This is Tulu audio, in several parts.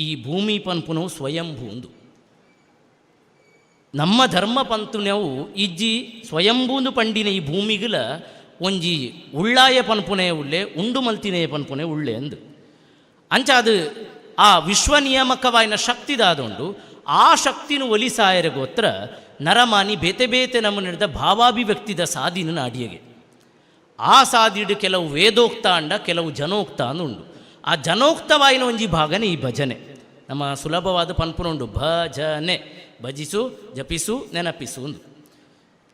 ಈ ಭೂಮಿ ಪನ್ಪುನವು ಸ್ವಯಂಭೂ ಉಂದು. ನಮ್ಮ ಧರ್ಮ ಪಂತುನವು ಇಜ್ಜಿ. ಸ್ವಯಂಭೂಂದು ಪಂಡಿನ ಈ ಭೂಮಿಗುಲ ಒಂಜಿ ಉಳ್ಳಾಯ ಪನ್ಪುನೆ ಉಳ್ಳೆ, ಉಂಡು ಮಲ್ತಿನೇ ಪನ್ಪುನೆ ಉಳ್ಳೆ ಅಂದು. ಅಂಚಾದ ಆ ವಿಶ್ವ ನಿಯಾಮಕವಾಯಿನ ಶಕ್ತಿ ದಾದುಂಡು, ಆ ಶಕ್ತಿನ ಒಲಿಸಾಯರ ಗೋತ್ರ ನರಮಾನಿ ಬೇತೆ ಬೇತೆ ನಮೂನೆದ ಭಾವಾಭಿವ್ಯಕ್ತಿದ ಸಾದಿನ ನಾಡಿಯಗೆ. ಆ ಸಾದಿಡು ಕೆಲವು ವೇದೋಕ್ತ ಅಂಡ, ಕೆಲವು ಜನೋಕ್ತ ಅಂದುಂಡು. ಆ ಜನೋಕ್ತವಾಯಿನ ಒಂಜಿ ಭಾಗನೇ ಈ ಭಜನೆ. ನಮ್ಮ ಸುಲಭವಾದ ಪನ್ಪುನುಂಡು, ಭಜನೆ, ಭಜಿಸು, ಜಪಿಸು, ನೆನಪಿಸು ಅಂದು.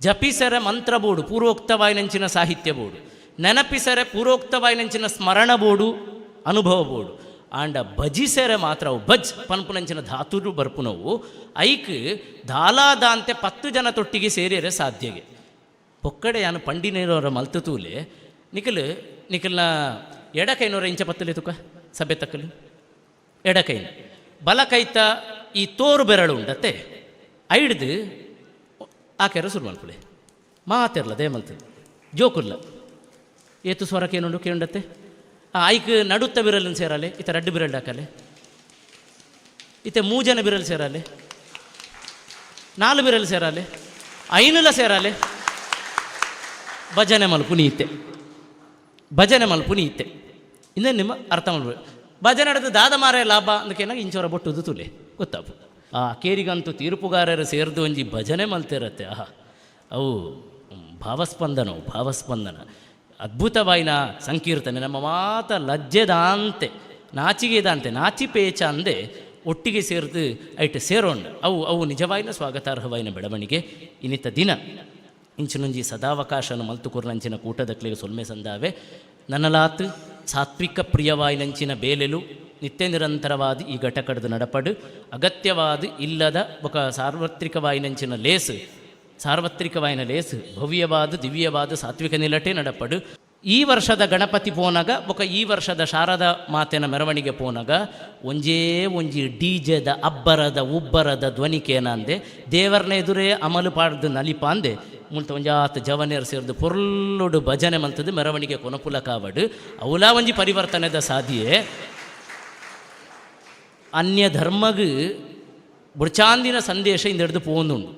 ಜಪಿಸರೆ ಮಂತ್ರ ಬೋಡು, ಪೂರ್ವೋಕ್ತವಾಯಿನಂಚಿನ ಸಾಹಿತ್ಯ ಬೋಡು. ನೆನಪಿಸರೆ ಪೂರ್ವೋಕ್ತವಾಯಿನಂಚಿನ ಸ್ಮರಣ ಬೋಡು, ಅನುಭವ ಬೋಡು. ಆಂಡ ಭಜಿಸರೆ ಮಾತ್ರ ಅವು ಭಜ್ ಪನ್ಪುನಂಚಿನ ಧಾತುರು ಬರ್ಪುನವು. ಐಕ್ ದಾಲಾದಾಂತೆ 10 ಜನ ತೊಟ್ಟಿಗೆ ಸೇರಿಯರೆ ಸಾಧ್ಯಗೆ. ಪೊಕ್ಕಡೆ ಯಾನು ಪಂಡಿನೇರವರ ಮಲ್ತು ತೂಲೆ. ನಿಖಲ್ ನಿಖಲ್ನ ಎಡಕೈನವರ ಇಂಚ ಪತ್ತಲೆ ತುಕ ಸಭೆ ತಕ್ಕಲು. ಎಡಕೈನ ಬಲಕೈತ ಈ ತೋರು ಬೆರಳು ಉಂಡತ್ತೆ, ಐಡ್ದು ಆಕೆರ ಶುರು ಮಲ್ಪುಲೆ. ಮಾತೆರ್ಲ they ಮಲ್ತದೆ ಜೋಕುಲ್ಲ. ಏತು ಸ್ವರಕ್ಕೇನುಂಡು ಕೇಂಡತ್ತೆ. ಐಕ್ ನಡುತ್ತ ಬಿರಲನ್ನು ಸೇರಾಲೆ. ಇತ ರಡ್ಡು ಬಿರಲ್ ಹಾಕಲೆ. ಇತ್ತೆ ಮೂಜನ ಬಿರಲ್ ಸೇರಾಲೆ, ನಾಲು ಬಿರಲ್ ಸೇರಾಲೆ, ಐನುಲ ಸೇರಾಲೆ. ಭಜನೆ ಮಲ್ಪು ನೀತೆ, ಭಜನೆ ಮಲ್ಪು ನೀತೆ. ಇನ್ನೇ ನಿಮ್ಮ ಅರ್ಥ ಮಾಡ್ಬೇಕು. ಭಜನೆ ನಡೆದು ದಾದ ಮಾರೆ ಲಾಭ ಅಂದಕೇನಾಗ ಇಂಚೋರ ಬೊಟ್ಟುದು ತುಲೆ ಗೊತ್ತಾಪು. ಆ ಕೇರಿಗಂತೂ ತೀರ್ಪುಗಾರರು ಸೇರ್ದು ಒಂಜಿ ಭಜನೆ ಮಲ್ತಿರತ್ತೆ. ಆಹಾ, ಅವು ಭಾವಸ್ಪಂದನವು, ಭಾವಸ್ಪಂದನ, ಅದ್ಭುತವಾಯಿನ ಸಂಕೀರ್ತನೆ. ನಮ್ಮ ಮಾತ ಲಜ್ಜೆದಾಂತೆ, ನಾಚಿಗೆದಾಂತೆ, ನಾಚಿಪೇಚ ಅಂದೆ ಒಟ್ಟಿಗೆ ಸೇರ್ದು ಐಟ್ ಸೇರೋಂಡು. ಅವು ಅವು ನಿಜವಾಯಿನ ಸ್ವಾಗತಾರ್ಹವಾಯಿನ ಬೆಳವಣಿಗೆ. ಇನ್ನಿತ ದಿನ ಇಂಚಿನೊಂಜಿ ಸದಾವಕಾಶನ ಮಲ್ತು ಕೊರ್ನಂಚಿನ ಕೂಟದಕ್ಲಿಗೆ ಸೊಲ್ಮೆ ಸಂದಾವೆ. ನನಲಾತ್ ಸಾತ್ವಿಕ ಪ್ರಿಯವಾಯಿನಂಚಿನ ಬೇಲೆಲು ನಿತ್ಯ ನಿರಂತರವಾದ ಈ ಘಟಕದ ನಡಪಡು. ಅಗತ್ಯವಾದ ಇಲ್ಲದ ಬೊಕ ಸಾರ್ವತ್ರಿಕವಾಯಿನಂಚಿನ ಲೇಸು, ಸಾರ್ವತ್ರಿಕವಾಯಿನ ಲೇಸು ಭವ್ಯವಾದ, ದಿವ್ಯವಾದ ಸಾತ್ವಿಕ ನಿಲಟೆ ನಡಪಡು. ಈ ವರ್ಷದ ಗಣಪತಿ ಪೋನಗ ಬೊಕ ಈ ವರ್ಷದ ಶಾರದಾ ಮಾತೆನ ಮೆರವಣಿಗೆ ಪೋನಗ ಒಂಜೇ ಒಂಜಿ ಡಿಜೆದ ಅಬ್ಬರದ ಉಬ್ಬರದ ಧ್ವನಿಕೇನಂದೆ, ದೇವರನ ಎದುರೇ ಅಮಲು ಪಾಡ್ದು ನಲಿಪಾಂದೆ, ಮುಲ್ತ ಒಂಜಾತ್ ಜವನೇರ್ ಸೇರ್ದು ಪೊರ್ಲುಡು ಭಜನೆ ಮಂತದ್ದು ಮೆರವಣಿಗೆ ಕೊನಪುಲ ಕಾವಡು. ಅವಲಾ ಒಂಜಿ ಪರಿವರ್ತನೆದ ಸಾದಿಯೇ. ಅನ್ಯ ಧರ್ಮಗ್ ಬುಡ್ಚಾಂದಿನ ಸಂದೇಶ ಇಂದ ಹಿಡ್ದು ಪೋಂದುಂಡು.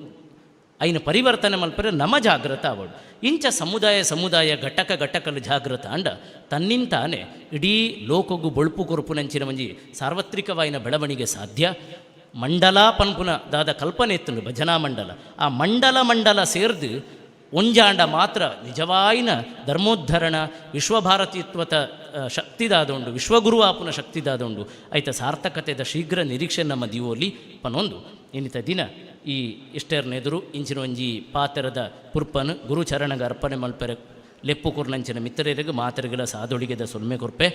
ಐನ ಪರಿವರ್ತನೆ ಮಲ್ಪರೆ ನಮ ಜಾಗೃತ ಅವಡು. ಇಂಚ ಸಮುದಾಯ ಸಮುದಾಯ, ಘಟಕ ಘಟಕಲು ಜಾಗೃತ ಅಂಡ ತನ್ನಿಂತಾನೆ ಇಡೀ ಲೋಕಗು ಬೊಳ್ಪು ಕೊರುಪುನಂಚಿನ ಒಂಜಿ ಸಾರ್ವತ್ರಿಕವಾಯಿನ ಬೆಳವಣಿಗೆ ಸಾಧ್ಯ. ಮಂಡಲ ಪನ್ಪುನ ದಾದ ಕಲ್ಪನೆ ಇತ್ತು, ಭಜನಾ ಮಂಡಲ. ಆ ಮಂಡಲ ಮಂಡಲ ಸೇರ್ದು ಒಂಜಾಂಡ ಮಾತ್ರ ನಿಜವಾಯಿನ ಧರ್ಮೋದ್ಧರಣ, ವಿಶ್ವಭಾರತೀತ್ವದ ಶಕ್ತಿದಾದುಂಡು, ವಿಶ್ವಗುರು ಆಪುನ ಶಕ್ತಿದಾದುಂಡು. ಐತ ಸಾರ್ಥಕತೆದ ಶೀಘ್ರ ನಿರೀಕ್ಷೆ ನಮ್ಮ ದಿವೋಲಿ ಪನೊಂದು ಇನ್ನಿತ ದಿನ ಈ ಇಷ್ಟರ್ನೆದುರು ಇಂಚಿನ ಒಂಜಿ ಪಾತೆರದ ಪುರ್ಪನು ಗುರುಚರಣಗ ಅರ್ಪಣೆ ಮಲ್ಪೆರೆ ಲೆಪ್ಪು ಕೊರ್ನಂಚಿನ ಮಿತ್ರರಿಗೆ ಮಾತೆರೆಗಳ ಸಾದೊಳಿಗೆದ ಸೊಲ್ಮೆ ಕೊರ್ಪೆ.